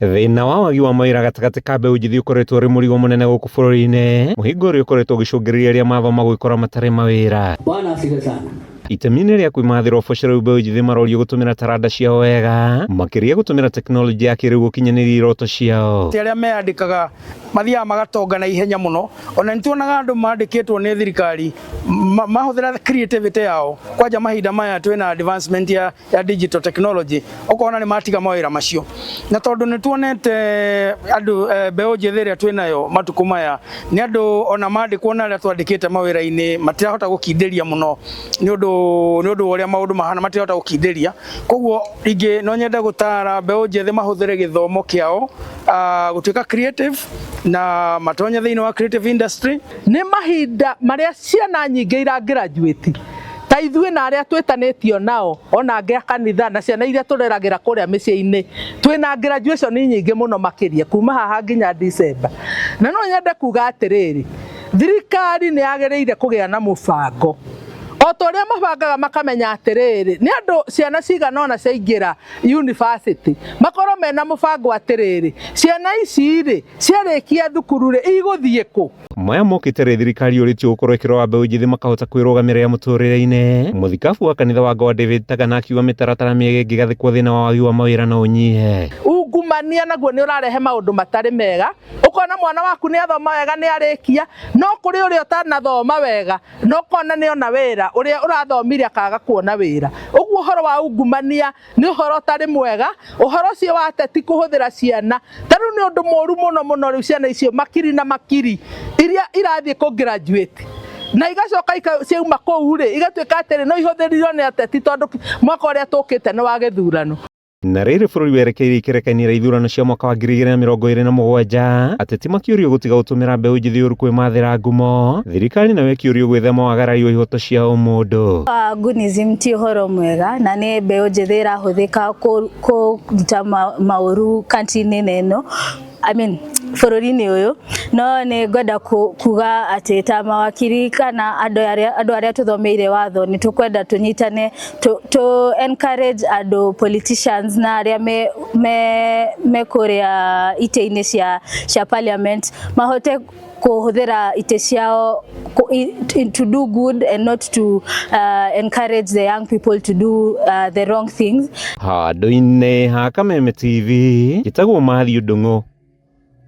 Thĩna wa wagi wa mawĩra gatagatĩ ka mbeũ njĩthĩ ũkoretwo ũrĩ mũrigo mũnene gũkũ bũrũri-inĩ, mũhĩnga ũrĩa ũkoretwo ũgĩcũngĩrĩria arĩa mathoma gwĩkora matarĩ mawĩra. Bwana asifiwe sana. Itemi-inĩ rĩa kwĩmathĩra ũboco rĩu mbeũ njĩthĩ marorio gũtũmĩra taranda ciao wega, makĩria gũtũmĩra tekinoronjĩ ya kĩrĩu gũkinyanĩria iroto ciao. Ti arĩa meyandĩkaga mathiaga magatonga na ihenya mũno. Ona nĩ tuonaga andũ mandĩkĩtwo nĩ thirikari mahũthĩra creativity yao kwanja mahinda maya twĩna advancement ya, ya digital technology ũkona nĩ matiga mawĩra macio. Na tondũ nĩ tuonete andũ mbeũ njĩthĩ ĩrĩa twĩnayo matukũ maya nĩ andũ ona mandĩkwo na arĩa twandĩkĩte mawĩra-inĩ matirahota gũkindĩria mũno nĩ ũndũ wa ũrĩa maũndũ mahana matirahota gũkindĩria. Koguo ingĩ no nyende gũtara mbeũ njĩthĩ mahũthĩre gĩthomo kĩao gũtuĩka creative na matonye thĩinĩ wa creative industry. Nĩ mahinda marĩa ciana nyingĩ ira graduate ta ithuĩ na arĩa twĩtanĩtio nao ona angĩ a kanitha na ciana iria tũreragĩra kũrĩa mĩciĩ-inĩ twĩna graduation nyingĩ mũno makĩria kuma haha nginya December. Na no nyende kuga atĩrĩrĩ, thirikari nĩ yagĩrĩire kũgĩa na mũbango o ta ũrĩa mabangaga makamenya atĩrĩrĩ nĩ andũ ciana cigana ũna ciaingĩra university makorwo mena mũbango atĩrĩrĩ ciana ici rĩ ciarĩkia thukuru rĩ igũthiĩ kũ. Maya mokĩte rĩ thirikari yũrĩtio gũkorwo ĩkĩrora mbeũ njĩthĩ makahota kwĩrũgamĩrĩra mũtũrĩre-inĩ. Mũthikabu wa kanitha wa Goa David Tagana akiuga mĩtaratara mĩega ĩngĩgathĩkwo thĩna wa wagi wa mawĩra no ũnyihe. Ungumania naguo nĩ ũrarehe maũndũ matarĩ mega, ũkona mwana waku nĩ athoma wega nĩ arĩkia, no kũrĩ ũrĩa ũtanathoma wega no ũkona nĩ ona wĩra, ũrĩa ũrathomire akaga kuona wĩra. Ũguo ũhoro wa ungumania nĩ ũhoro ũtarĩ mwega, ũhoro ũcio wa ateti kũhũthĩra ciana, ta rĩu nĩ ũndũ mũru mũno mũno rĩu ciana icio makiri na makiri iria irathiĩ kũ graduate na igacoka ciauma kũu rĩ igatuĩka atĩrĩ no ihũthĩrirwo nĩ ateti tondũ mwaka ũrĩa tũkĩte nĩ wa gĩthurano. Na rĩrĩ bũrũri werekeire ikerekania rĩa ithurano cia mwaka wa 2027, ateti makĩũrio gũtiga gũtũmĩra mbeũ njĩthĩ ũru kwĩmathĩra ngumo, thirikari nayo ĩkĩũrio gwĩthema wagarari wa ihoto cia ũmũndũ. Gunism ti ũhoro mwega na nĩ mbeũ njĩthĩ ĩrahũthĩka kũruta maũru country-inĩ ĩno, I mean bũrũri-inĩ ũyũ. No nĩ ngwenda kuga atĩ ta mawakiri kana andũ arĩa tũthomeire watho nĩ tũkwenda tũnyitane to encourage andũ politicians na arĩa me kũrĩa itĩ-inĩ cia parliament mahote kũhũthĩra itĩ ciao to do good and not to encourage the young people to do the wrong things. Handũ-inĩ ha Kameme TV, njĩtagwo Matthew Ndung'u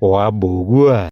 wa Mbũgua.